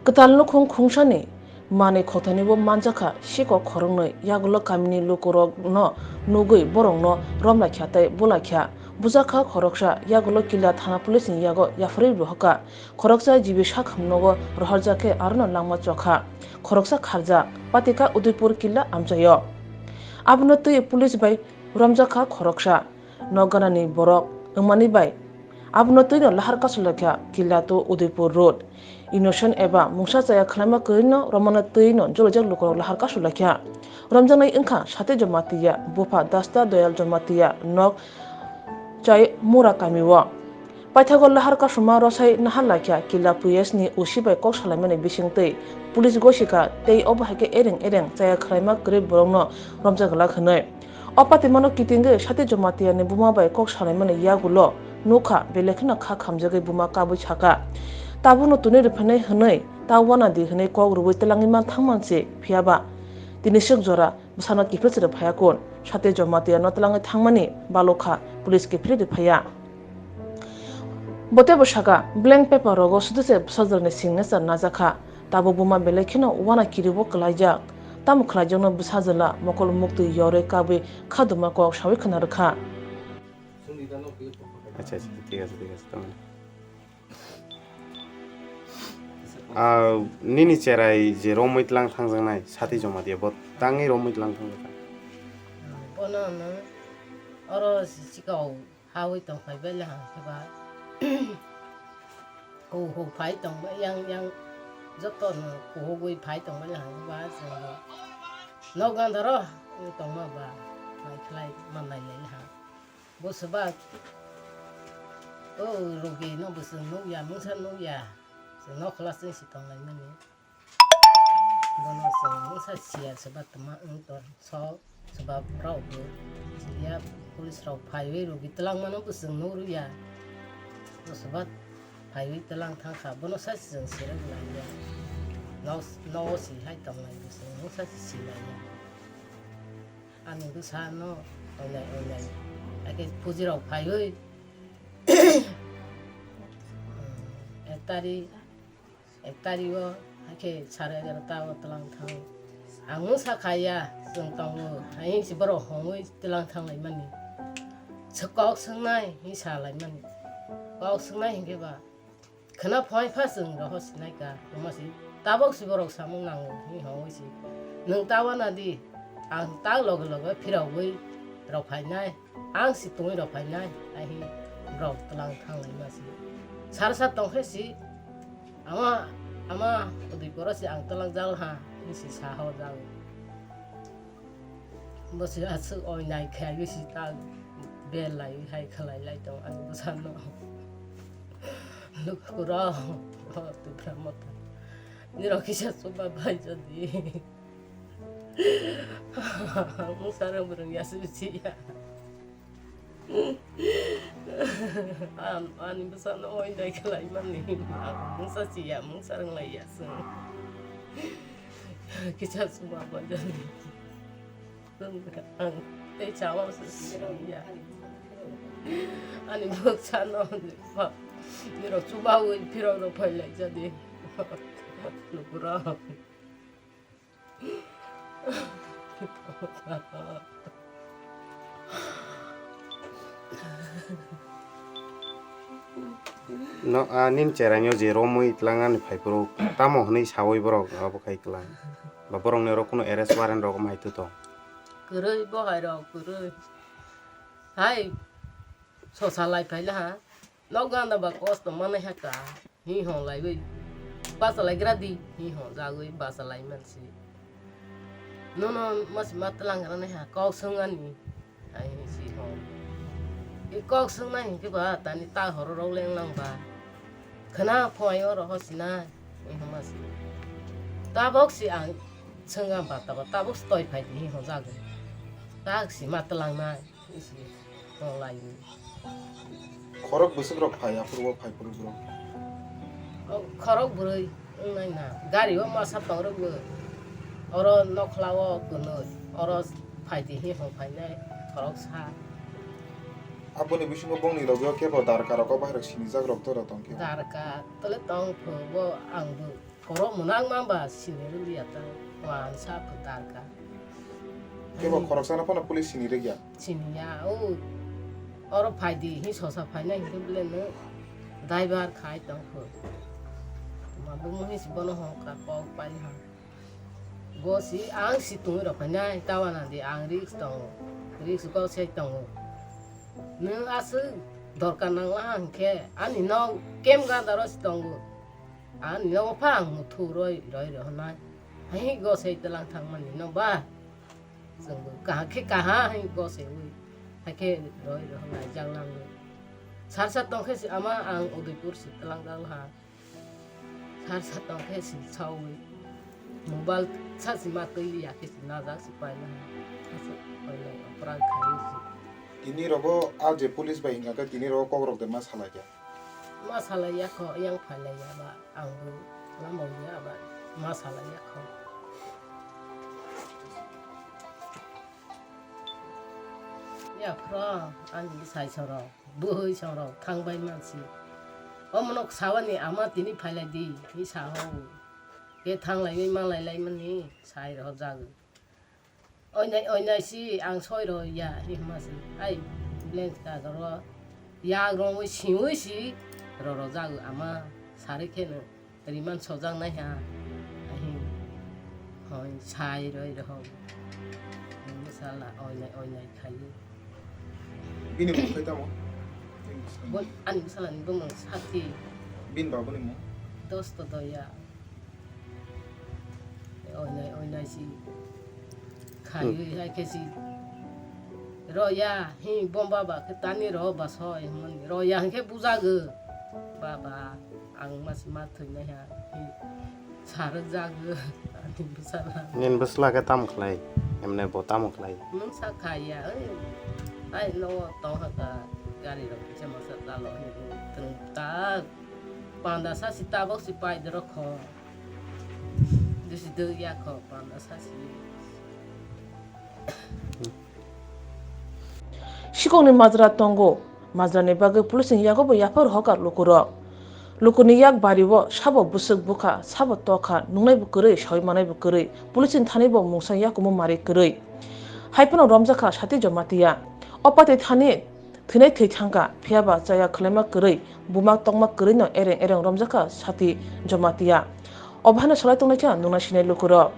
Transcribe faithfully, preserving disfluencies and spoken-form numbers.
Kwtal nukhung khungsani manwi khothanio manjakha sikok khoroknwi, yagulo kamini lukurokno nugwi borokno romlaikha tei bulaikha. Bujakha khoroksa, yagulo Killa thana police ni yago yapharwi rohorkha. Khoroksa G B sakhamnogo rohorjakhe arono langma chokha. Khoroksa kharjak, patikha Udaipur Killa amchaio. Abono twi police bai romjakha khoroksa. Nok ganani borok wngmani bai abono twino lahar kasulaikha Killa to Udaipur road. Innocent eba mungsa chaya khwlaima kwrwino romano twino jolojak lukurok lahar kasulaikha. Romjaknai wngkha Sati Jamatia, bupha Dasta Doyal Jamatia, nok chai Mura kamio. Paithago lahar kasuma rosai nahar laikha Killa P S ni O C bai kok salaimani bisingtwi police gosika tei obo hai khe ereng ereng chaya khwlaima kwrwi borokno romjak glak hwnwi. O patimano kitingwi Sati Jamatia ni buma bai kok salaimani yagulo nukha, belai kheno kha khamjagwi buma kabwi saka, "Tabukno tuni rwphainai hwnwi ta uanadi," hwnwi kok rwui twlangwi man thangmansi, phiyaba tini swk jora bwsano kiphilsiri phaiya kun. Sati Jamatia no twlangwi thangmani balokha police kiphilwi phaiya. Botebo saka, blank paper rogo suduse bwsajwlani signature najakha. Tabuk buma belai kheno uana kiribo kwlaijak. Tamo khwlaijakno bwsajwla mokol muktwi yorwi kabwi khaduma kok sawi khwna rwkha. Acha, acha, thik ache, thik ache, tamani. Ah, nini cherai je romwi tlang thangjaknai, Sati Jamatia, bo tangwi romwi tlang thangjakha? Bono no oro sikao hawi tongphai bai le hang khe ba. Kuhuk phai tongbai yang yang joto no kuhugwi phai tongbai le hang khe ba, chwng nok gandaro tongma ba mai khlai ma nai le hang. Bo swbak, o rogi no bo chwng nukya, mungsa nukya, chwng nokhla chwng si tonglaimani. Bono chwng mungsa siya swbak twma wng ton, so swbak rok bo siya, police rok phaiwi rogi twlangmano bo chwng nukrwya. Bo swbak phaiwi twlang thangkha, bono sa chwng sirwk laiya. Nok, nogo si hai tonglai bo chwng mungsa si silaiya. Ani bwsano oinai oinai. Ake pujirok phaiwi, ek tari, ek tari o, hakhe sare egarota o twlang thang. Ang wngsa khaiya, chwng tongo, hai si borok hongwi twlang thang laimani. Kok swngnai, hi sa laimani. Kok swngnai hinkhe ba, khwna phai pha chwng rohor sinai ka, tongma si, tabok si borok samung nango, hi hongwi si. Nwng ta wana di, ang ta loge loge phirogwi rok phainai, ang si tongwi rok phainai, ai hi borok twlang thang laima si. Sar sar tongkhe si, ama, ama, udi poro si ang twlang jal ha, hi si sa hor jal. Bo se aswk oinai khe, agi si ta bel lai hai khlai lai tong ani bwsano. Lukurok, o Tipra Motha. Nirok kisa chuba bai jadi. Mungsa rang bwrwng ya se bisi ya. An-, ani bwsano oinai khlai mani. Mungsa si ya, mungsa rang lai ya se. Kisa chuba bai jadi. Ang tei chama se ya. Ani bwk sano pa. Nirok chubawi phirok rok phai lai jadi. Lukura. No, a, nini cherai no je romwi tlangnani phaiphuru tamo hwnwi sawi borok abo khai klang? Ba borokni oro kuno arrest warrant rok wng hai tu tong? Kwrwi, bo hai rok kwrwi. Hai, sosa lai phai laha. Nok gana ba kosto manai ha ka. Hi hon lai bai. Basa lai gra di. Hi hon jagwi basa lai man si. Nono masi ma tlang gra nai ha. Kok sung ani. Ai hi si hon. I kok sung nai hinkhe ba tani ta horo rok leng lang ba. Khna phoi oro ho sinai. Hi hon masi. Tabok si ang sung ang ba tabo. Tabok si toi phai di hi hon jagwi. Tak si ma tlang nai. Isi, tong lai ni. Khorok bwswk rok phai aphuru o phai phuru bro. O, khorok bwrwi wngnai na. Gari o masa tong rwgwi. Oro nokhla o kwnwi. Oro phai di hi hwn phainai khorok sa. Aboni bisingo bongni logi o kebo darka rok o bahai rok sinijak rok doro tong khe. Darka tole tong phu bo ang bo. Borok mwnang ma ba sini rwliya ta, wansa phatar ka. Kebo khoroksa no phano police sini rwgya. Sini ya, o. Oro phai di, hi sosa phai na, hi bole no driver khai tong kho. Ma bu mo hi si bono hong ka kok pai ha. Bo si ang si tungwi rok phai nai, tawa na di ang risk tongo. Risk ko se tongo. Nwng aswk dorkar nang la hwn khe, ani nok kem ganda ro si tongo. Ani nogo pha ang muthu roi, roi, roi hwnai. Hai go sei tlang thang mani no ba. Chwng bo kaha khe kaha hai go sei wi. Hai khe roi, roi hwnai jang lang wi. Sar sar tong khe si ama ang Udaipur si tlang jang ha. Sar sar tong khe si chawi. Mobile sa si ma twi ya khe si na jak si pai na. Pai na pran khai si. Tini rogo a je police bai hingka khe tini rogo kok rok de ma salai khe. Ma salai ya kho, yang phalai ya ba, ang bo lama ya ba, ma salai ya kho. Ya khro, ani sai soro, bwhwi soro, thang bai mansi. O monok sawani ama tini phalai di, hi sa ho. Ke thang lai wi ma lai lai mani, sai ro jago. Oinai, oinai si ang soi rw ya, hi hwnma si. Ai, blank ta ro yak rwngwi singwi si ro rw jago ama sari kheno riman sojak nai ha. Ai, hoi, sai roi rw. Bwsala oinai, oinai khaio. Bini mung khai tamo? Bo, ani bwsala ni bumung Sati. Bini babuni mung? Dosto Doya. Oinai, oinai si. Khaiwi hai khe si. Roya, hi, bom baba khe tani ro ba soi hwnmani. Roya hwn khe bujago. Baba, ang mas ma thwinai ha. Hi, sarwk jago. Ani bwsala. Nini bwsla khe tamo khlai? Emne bo tamo khlai? Nwng sa khaiya, oi. Ai, no, tong ha ka. Gari rok kisa masa talo. Hi, tung tak. Panda sa si tabok si pai dorok kho. Dusi dwk ya kho, panda sa si. Sikokni majra tongo, majrani bagwi police ni yago bo yaphar hokar lukurok. Lukuni yak bari o sabo bwswk bwkha, sabo tokha, nungnai bo kwrwi, sawi manai bo kwrwi, police ni thani bo mungsa yakumu mari kwrwi. Hai phano romjakha Sati Jamatia. O paitwi thani Thwinai thwi thangkha, phiyaba chaya khwlaima kwrwi, buma tongma kwrwino ereng ereng romjakha Sati Jamatia. Obo haino salai tongnaikha nungna sinai lukurok.